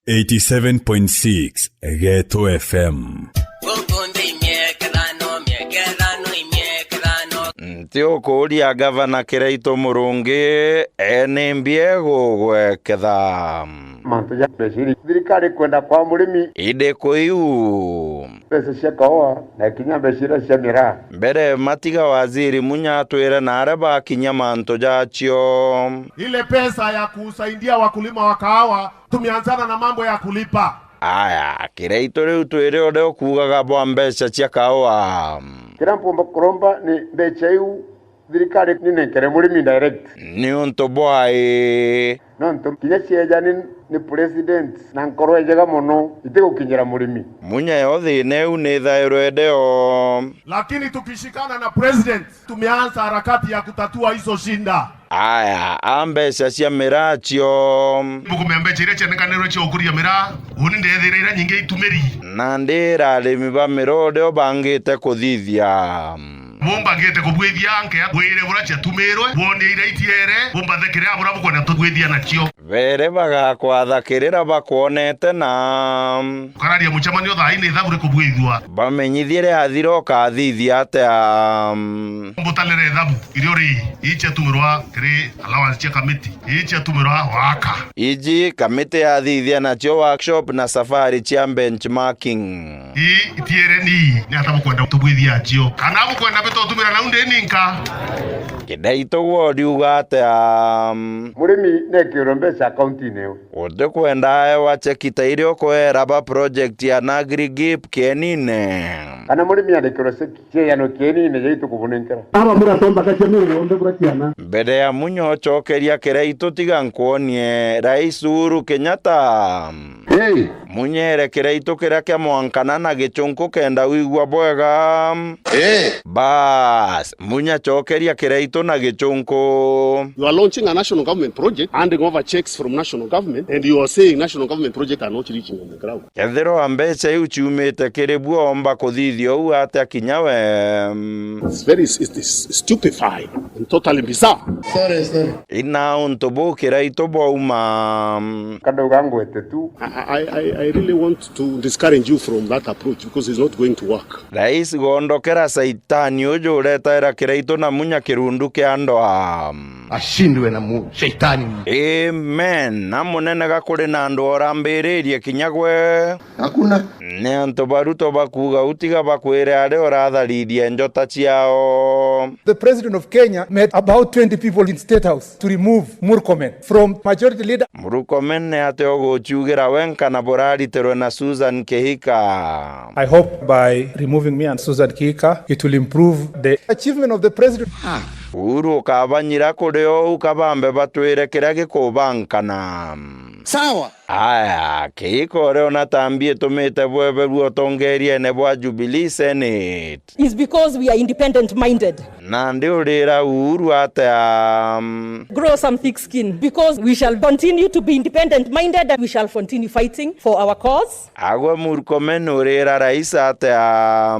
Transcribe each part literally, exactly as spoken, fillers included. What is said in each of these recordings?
Eighty-seven point six Geto F M. Guku nthi imiekethano, miekethano, imiekethano. Nti ukuuria Gavana Kiraitu Murungi, ee nimbi egugweketha? Mantu ja mbeca iri thirikari kwenda kwa murimi. Indi ku iu? Mbeca cia kaua na kinya mbeca iria cia miraa. Mbere matiga waziri Munya atwire naria bakinya mantu jacio. Ile pesa ya kusaidia wakulima wa kahawa, tumeanzana na mambo ya kulipa. Aya, Kiraitu riu twire uria ukuugaga bwa mbeca cia kaua. Kiria mpumba kuromba ni mbeca iu thirikari ninenkere murimi direct. Niuntu bwai? Nontu kinya cieja ni, ni president na nkoro ejega mono itigukinyira murimi. Munya yo thina iu nithairwe ndeo. Lakini tukishikana na president, tumeanza harakati ya kutatua hizo shida. Aya, a mbeca cia miraa cio. Bukumea mbeca iria cianekanirwe cia ukuria miraa, uni ndethira iria nyingi itumiri. Nandi arimi ba miraa uria ubangite kuthithia. Bumbangite kubwithia nkea bwire buria ciatumirwe, bwonie iria itiere, bumbathe kiria buria bukwenda tubwithia nacio. Bere bagakwatha kirira bakwonete na. Ukararia mucemanio thaa ine ithabu rikubwithua. Bamenyithie riathira ukathithia atia. Mbutanire ithabu iria uri ii ciatumirwa kiri allowance cia kamiti, ii ciatumirwa waka. Iji kamiti yathithia nacio workshop na safari cia benchmarking. Ii itiere ni ni ata bukwenda tubwithia acio? Kana bukwenda bitotumira nau ndi ninka? Kiraitu gwe uriuga atia? Murimi nekirwe mbeca akaunti-ini iwe. Utikwenda aewa cheki ta iria ukwera ba project ya Nagri Gip kienine. Kana murimi andikirwe cheki cieyano kienine jaitu kubunenkera. Aba muratomba kacia miri yonthe burakiana. Mbere ya Munya ucokeria Kiraitu tiga nkwonie Rais Uhuru Kenyatta. Hey! Munya ere Kiraitu kiria kia mwankana na gicunku kenda wigua bwega. Hey! Bas, Munya cokeria Kiraitu na gicunku. You are launching a national government project, handing over checks from national government, and you are saying national government projects are not reaching on the ground. Kethirwa mbeca iu ciumite kiri bu omba kuthithia uu atia kinya we? It's very, it's, it's stupefying and totally bizarre. Sorry, sorry. Ina untu bu Kiraitu bwauma. Kadauga ngwete tu. I, I, I, I really want to discourage you from that approach because it's not going to work. Rais, gondokera Saitani uju uretaira Kiraitu na Munya kirundu kia ndoa. Ashindwe na mu-, Shetani. Amen. Na munene ga kuri na andu orambiririe kinya gwe. Hakuna. Ni antu ba Ruto bakuuga utiga bakwire aria uratharithia njota ciao. The president of Kenya met about twenty people in State House to remove Murkomen from majority leader. Murkomen ni ati uguciugira wenka na buraritirwe na Susan Kihika? I hope by removing me and Susan Kihika, it will improve the achievement of the president. Uhuru ukabanyira kuri ou kabambe batwire kiria gikubankana. Sawa. Aya, Kihika uria ona tambi itumite bweberua utongeriene bwa Jubilee Senate. Is because we are independent minded. Nandi urira Uhuru atia? Grow some thick skin because we shall continue to be independent minded and we shall continue fighting for our cause. Agwe Murkomen urira rais atia?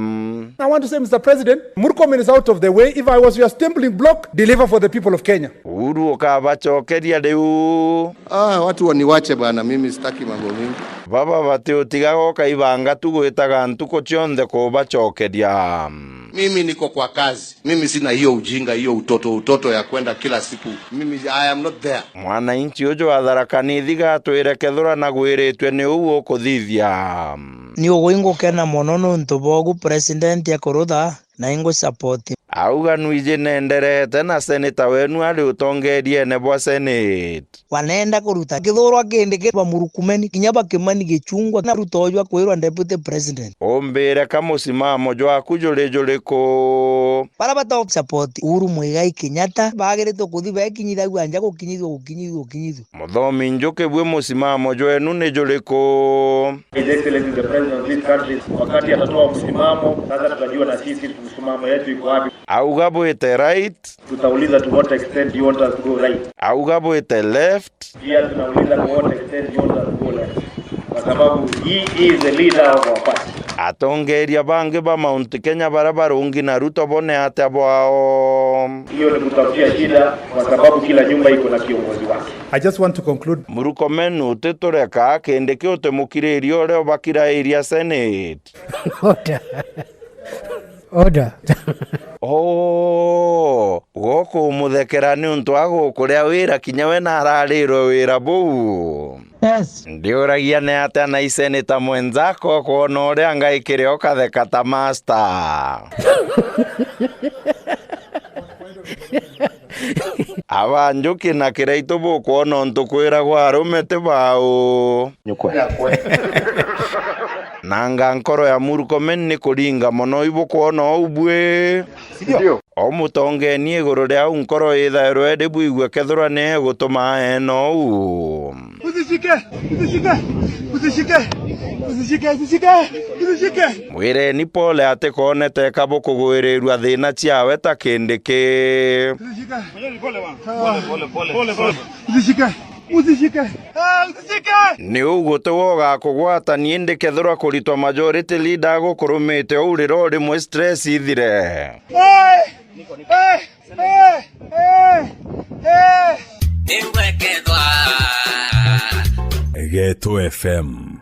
I want to say, Mister President, Murkomen is out of the way. If I was your stumbling block, deliver for the people of Kenya. Uhuru ukabacokeria riu. Ah, watu waniwache bwana, mimi sitaki mambo mingi. Baba batiutigaga ukaibanga tu gwitaga ntuku cionthe kubacokeria. Mimi niko kwa kazi. Mimi sina hiyo ujinga, hiyo utoto, utoto ya kwenda kila siku. Mimi, I am not there. Mwananchi uju wa Tharaka Nithi gatwire kethura nagwiritue ni uu ukuthithia. Ni ugwingukena mono nuntu bwogu president akurutha na ingu support. Auga nwiji nenderete na seneta wenu ari utongeriene bwa Senate. Wanenda kuruta kithurwa kindi ki ba Murkomen, kinya ba Kimani Gichungwa, na Ruto uju akwirwa deputy president. Umbire ka musimamo jwaku juri juriku? Bara bata support Uhuru Muigai Kenyatta, bagiritwe kuthi bekinyithagua nja gukinyithua, gukinyithua, gukinyithua. Muthomi Njuki, bwi musimamo jwenu ni juriku? His Excellency the President of this country, wakati atatoa msimamo, sasa tutajua na sisi msimamo yetu iko wapi. Auga bwite right. Tutauliza to what extent you want us to go right. Auga bwite left. Pia tunauliza to what extent you want us to go left. Kwa sababu he is the leader of our party. Atongeria bangi ba Mount Kenya baria barungi na Ruto bone atia bwao? Hiyo ni kutafutia shida, kwa sababu kila nyumba iko na kiongozi wake. I just want to conclude. Murkomen, utitureka, Kindiki utimukiriria uria ubakirairia Senate. Order. Order. Oo, gukumuthekera niuntu agukuria wira kinya we nararirwe wira buu. Yes. Ndiuragia ni atia na iseneta mwenzako kwona uria ngaikire ukatheka ta master. Aba Njuki na Kiraitu bukwona untu kwiragwa arume ti bau. Nyukwe. Nanga nkoro ya Murkomen ni kuringa mono, ibukwona uu bwi? Ndio. O mutongeni iguru ria uu nkoro ithairwe iri bwigue kethirwa ni egutuma eena uu. Usishike, usishike, usishike, usishike, usishike, usishike. Mwireni pole ati koonete ka bukugwirirua thiina ciawe ta Kindiki. Usishike. Pole, pole, pole, pole. Usishike, usishike. Ah, usishike. Ni uu guti we ugakugwatania, indi kethirwa kuritwa majority leader agukurumite uu riro rimwe stress ithire. Hey! Hey! Hey! Hey! Hey! Ningwekethwa. Geto F M.